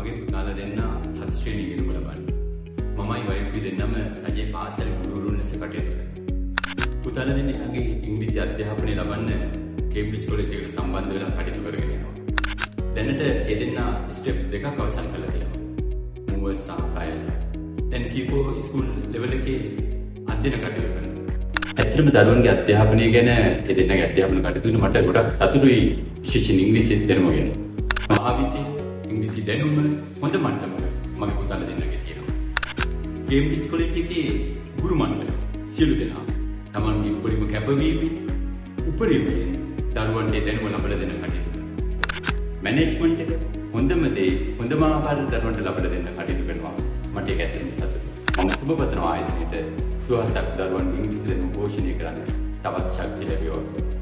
මගේ පුතාලා දෙන්න හත් ශ්‍රේණිය ඉගෙනුම ලබන්නේ. මමයි වයිෆ්යි දෙන්නම රජයේ පාසලේ ගුරුවරුන් ලෙස කටයුතු කරනවා. පුතාලා දෙන්න එයාගේ ඉංග්‍රීසි අධ්‍යාපනය ලබන්න කේම්බ්‍රිජ් කොලෙජ් එකට සම්බන්ධ වෙලා කටයුතු කරගෙන යනවා. දැනට ඒ දෙන්න ස්ටෙප්ස් දෙකක් අවසන් කරලා තියෙනවා. මූවර්ස් සහ ෆ්ලයර්ස්. දැන් කීෆෝ ස්කූල් ලෙවල් එකේ අධ්‍යයන කටයුතු කරනවා. ඇත්තටම දරුවන්ගේ අධ්‍යාපනය ගැන, ඒ දෙන්නගේ අධ්‍යාපන කටයුතු ගැන මට ගොඩක් සතුටුයි, විශේෂයෙන් ඉංග්‍රීසි දැනුම ගැන. භාවිතේ ඉංග්‍රීසි දැනුම හොඳ මට්ටමක මගේ පුතාලා දෙන්නගේ තියෙනවා. කේම්බ්‍රිජ් කොලෙජ් එකේ ගුරු මණ්ඩලය සියලු දෙනා තමන්ගේ උපරිම කැපවීමෙන්, උපරිමයෙන් දරුවන්ට ඒ දැනුම ලබා දෙන කටයුතු කරනවා. මැනේජ්මන්ට් එක හොඳම දේ හොඳම ආකාරයට දරුවන්ට ලබා දෙන්න කටයුතු කරනවා. මට ඒක ඇත්තටම සතුටුයි. මම සුබ පතනවා ආයතනයට. සුවහසක් දරුවන් ඉංග්‍රීසි දැනුම පෝෂණය කරන්න තවත් ශක්තිය ලැබේවා කියලා.